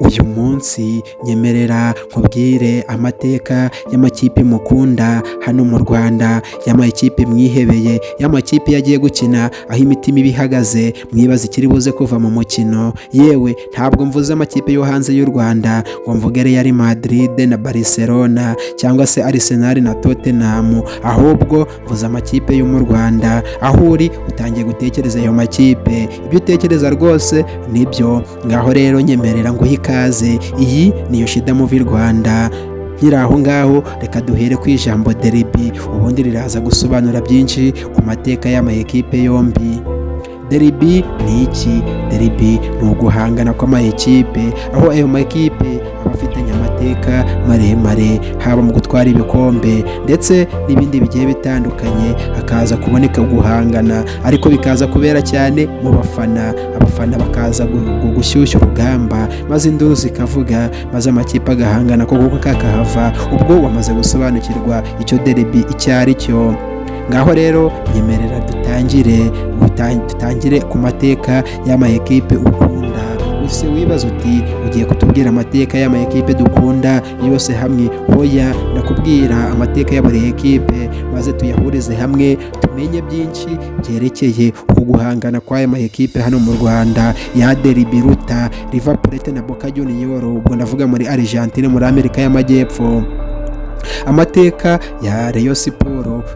Uyu munsi nyemerera nkubwire amateka y'amakipe mukunda hano mu Rwanda, y'amakipe mwihebeye, y'amakipe yagiye gukina aho imitima iba ihagaze, mwibaza ikiri buze kuva mu mukino. Yewe, ntabwo mvuze amakipe yo hanze y'u Rwanda ngo mvuge Real Madrid na Barcelona cyangwa se Arsenal na Tottenham, ahubwo mvuze amakipe yo mu Rwanda. Aho uri utangiye gutekereza ayo makipe, ibyo utekereza rwose nibyo. Ngaho rero nyemerera nguhe ikaze, iyi ni Yoshida Movie Rwanda. Nkiri aho ngaho, reka duhere ku ijambo derby, ubundi riraza gusobanura byinshi ku mateka y'ama ekipe yombi. Derby ni iki? Derby ni uguhangana kw'ama ekipe, aho ayo makipe aba afitanye amateka maremare, haba mu gutwara ibikombe ndetse n'ibindi bigiye bitandukanye, hakaza kuboneka guhangana, ariko bikaza kubera cyane mu bafana. Abafana bakaza gushyushya urugamba, maze induru zikavuga, maze amakipe agahangana koko kakahava. Ubwo wamaze gusobanukirwa icyo derby icyo ari cyo. Ngaho rero nyemerera dutangire ku mateka y'ama ekipe ukunda. Use wibaza uti: "Ugiye kutubwira amateka y'ama ekipe dukunda yose hamwe?" Hoya, ndakubwira amateka ya buri ekipe, maze tuyahurize hamwe, tumenye byinshi byerekeye uku guhangana kw'aya ma ekipe hano mu Rwanda, ya derby ruta River Plate na Boca Juniors, ubwo ndavuga muri Argentine, muri Amerika y'Amajyepfo. Amateka ya Rayon Sports.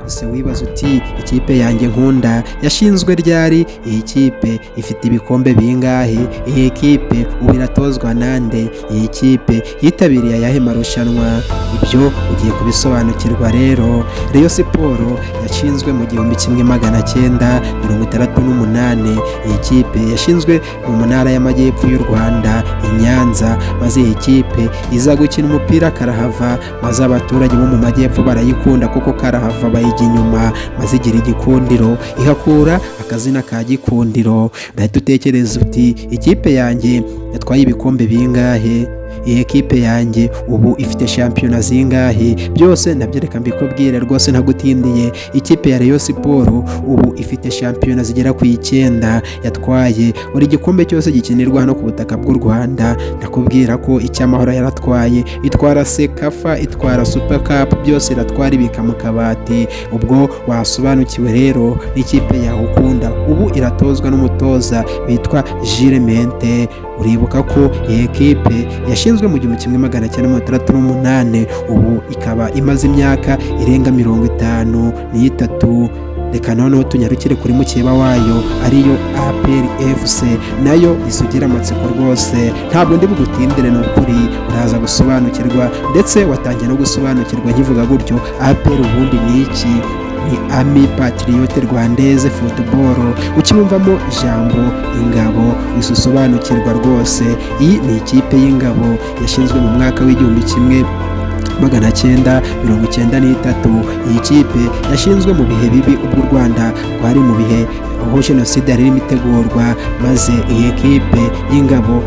Ese wibaza uti: "Ikipe yanjye nkunda yashinzwe ryari? Iyi kipe ifite ibikombe bingahe? Iyi kipe ubu iratozwa nande? Iyi kipe yitabiriye ayahe marushanwa?" Ibyo ugiye kubisobanukirwa rero. Rayon Sports yashinzwe mu 1968. Iyi kipe yashinzwe mu ntara y'Amajyepfo y'u Rwanda, i Nyanza, maze iyi kipe iza gukina umupira karahava, maze abaturage bo mu majyepfo barayikunda kuko karahava, bayijya inyuma, maze igira igikundiro, ihakura akazina ka Gikundiro. Urahita utekereza uti: "Ikipe yanjye yatwaye ibikombe bingahe? Iyi ekipe yanjye ubu ifite shampiyona zingahe?" Byose nabyo reka mbikubwire rwose ntagutindiye. Ikipe ya Rayon Sports ubu ifite shampiyona zigera ku 9. Yatwaye buri gikombe cyose gikinirwa hano ku butaka bw'u Rwanda. Ndakubwira ko icy'Amahoro yaratwaye, itwara CECAFA, itwara Super Cup, byose iratwara, ibika mu kabati. Ubwo wasobanukiwe rero n'ikipe yawe ukunda. Ubu iratozwa n'umutoza witwa Jules Mente. Uribuka ko iyi ekipe yashinzwe mu 1968, ubu ikaba imaze imyaka irenga 53. Reka noneho tunyarukire kuri mukeba wayo, ariyo APR FC, nayo isugira amatsiko rwose. Ntabwo ndi bugutindire, ni ukuri uraza gusobanukirwa, ndetse watangiye no gusobanukirwa nkivuga gutyo. APR ubundi ni iki? Ni Armée Patriote Rwandaise Football. Ukibumvamo ijambo ingabo usobanukirwa rwose. Iyi ni ikipe y'ingabo yashinzwe mu mwaka w'1993. Iyi kipe yashinzwe mu bihe bibi, ubwo u Rwanda rwari mu bihe aho jenoside yari irimo itegurwa, maze iyi ekipe y'ingabo,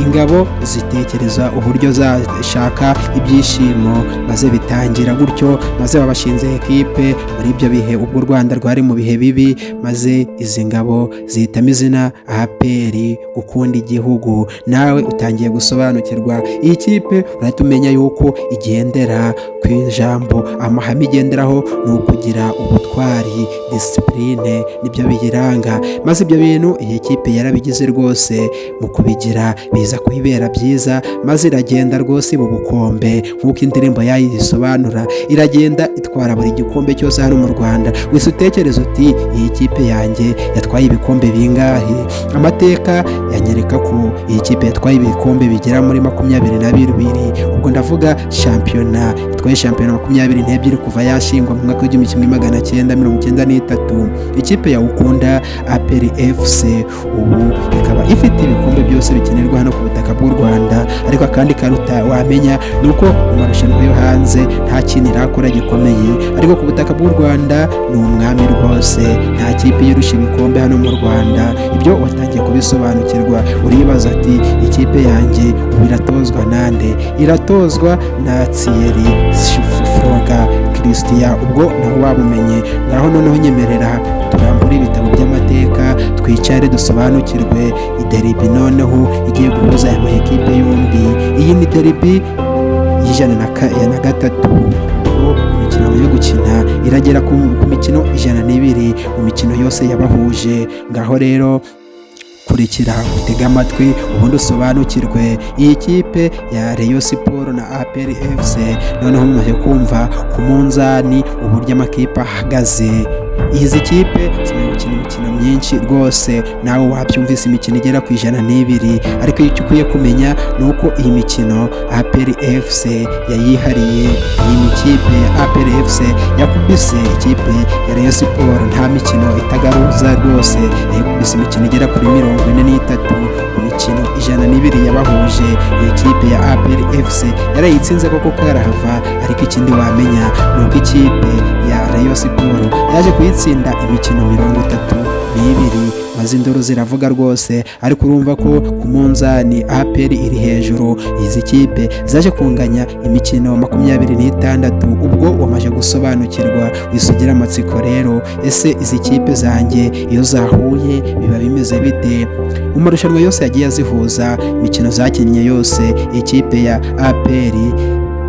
ingabo zitekereza uburyo zashaka ibyishimo, maze bitangira gutyo, maze babashinze ekipe muri ibyo bihe ubwo u Rwanda rwari mu bihe bibi, maze izi ngabo zihitamo izina APR, gukunda igihugu. Nawe utangiye gusobanukirwa iyi kipe. Urahita umenya yuko igendera ku ijambo, amahame igenderaho ni ukugira ubutwari, discipline, nibyo biyiranga. Maze ibyo bintu iyi kipe yarabigize rwose, mu kubigira biza kuyibera byiza, maze iragenda rwose mu bukombe nk'uko indirimbo yayo isobanura, iragenda itwara buri gikombe cyose hano mu Rwanda. Wese utekereza uti: "Iyi kipe yanjye yatwaye ibikombe bingahe?" Amateka yanyereka ko iyi kipe yatwaye ibikombe bigera muri 22. Ubwo ndavuga shampiyona, itwaye shampiyona 22 kuva yashingwa mu mwaka w'1993. Ikipe ya ukunda APR FC ubu ikaba ifite ibikombe byose bikenerwa hano ku butaka bw'u Rwanda. Ariko akandi karuta wamenya ni uko mu marushanwa yo hanze nta kintu irakora gikomeye, ariko ku butaka bw'u Rwanda ni umwami rwose, nta kipe yirusha ibikombe hano mu Rwanda. Ibyo watangiye kubisobanukirwa. Uribaza ati: "Ikipe yanjye ubu iratozwa nande?" Iratozwa na Thierry Froger. Christian, ubwo naho wabumenye. Ngaho noneho nyemerera turambure ibitabo by'amateka, twicare dusobanukirwe iderby noneho igiye guhuza aya ma ekipe yombi. Iyi ni derby y'103. Ubwo imikino yo gukina iragera ku mikino 102 mu mikino yose yabahuje. Ngaho rero kurikira, utege amatwi, ubundi usobanukirwe iyi kipe ya Rayon Sport na APR FC. Noneho mumaze kumva ku munzani uburyo amakipe ahagaze, izi kipe zimaze gukina imikino myinshi rwose, nawe wabyumvise, imikino igera ku 102. Ariko icyo ukwiye kumenya ni uko iyi mikino APR FC yayihariye. Iyi mikipe ya APR FC yakubise ikipe ya Rayon Sport nta mikino itagaruza rwose, yayikubise imikino igera kuri 43 mu mikino 102 yabahuje. Iyi kipe ya APR FC yarayitsinze koko karahava, ariko ikindi wamenya ni uko ikipe ya Rayon Sport yaje kuyitsinda imikino 32, maze induru ziravuga rwose. Ariko urumva ko ku munzani APR iri hejuru. Izi kipe zaje kunganya imikino 26. Ubwo wamaze gusobanukirwa, wisugira amatsiko rero: ese izi kipe zanjye iyo zahuye biba bimeze bite? Mu marushanwa yose yagiye azihuza, imikino zakinnye yose, ikipe ya APR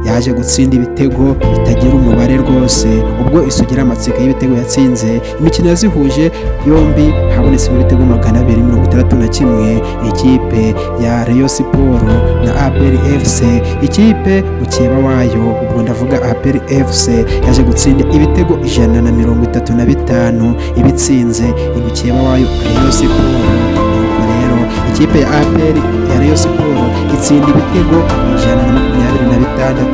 yaje gutsinda ibitego bitagira umubare rwose. Ubwo isugira amatsiko y'ibitego yatsinze imikino yazihuje yombi, habonetsemo ibitego 261. Ikipe ya Rayon Sport na APR FC, ikipe mukeba wayo, ubwo ndavuga APR FC, yaje gutsinda ibitego 135, ibitsinze imukeba wayo Rayon Sport. Nuko rero ikipe ya APR ya Rayon Sport itsinda ibitego 126.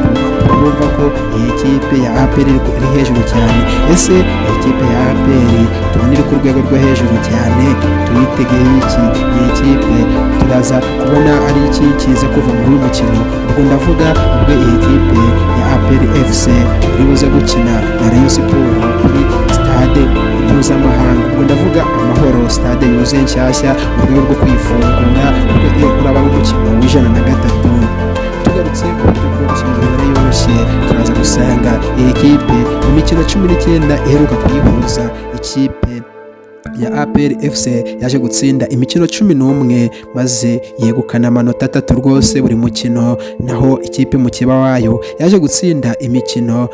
Urumva ko iyi kipe ya APR iri hejuru cyane. Ese iyi kipe ya APR tubona iri ku rwego rwo hejuru cyane, tuyitegeye iki? Iyi kipe turaza kubona ari iki kiza kuva muri uyu mukino? Ubwo ndavuga ubwo iyi kipe ya APR FC iri buze gukina na Rayon Sport kuri stade mpuzamahanga, ubwo ndavuga Amahoro, stade yuzuye nshyashya mu rwego rwo kuyifungura, ubwo uraba ari umukino w'103. Tugarutse ku buryo bworoshye, mu mibare yoroshye, turaza gusanga iyi kipe mu mikino 19 iheruka kuyihuza, ikipe ya APR FC yaje gutsinda imikino 11, maze yegukana amanota 3 rwose buri mukino. Naho ikipe mukeba wayo yaje gutsinda imikino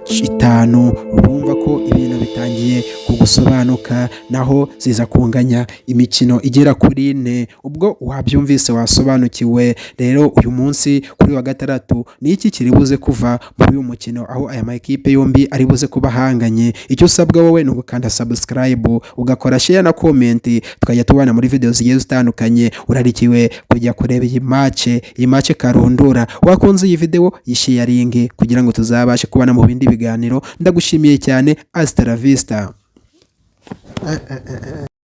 5. Urumva ko ibintu bitangiye kugusobanuka. Naho ziza kunganya imikino igera kuri 4. Ubwo wabyumvise, wasobanukiwe. Rero uyu munsi kuri wa gatandatu, ni iki kiri buze kuva muri uyu mukino aho aya ma ekipe yombi ari buze kuba ahanganye? Icyo usabwa wowe ni ugukanda subscribe, ugakora share na comment, tukajya tubana muri video zigiye zitandukanye. Urarikiwe kujya kureba iyi match karundura. Wakunze iyi video, yisharinge kugira ngo tuzabashe kubana mu bindi biganiro. Ndagushimiye cyane, hasta la vista.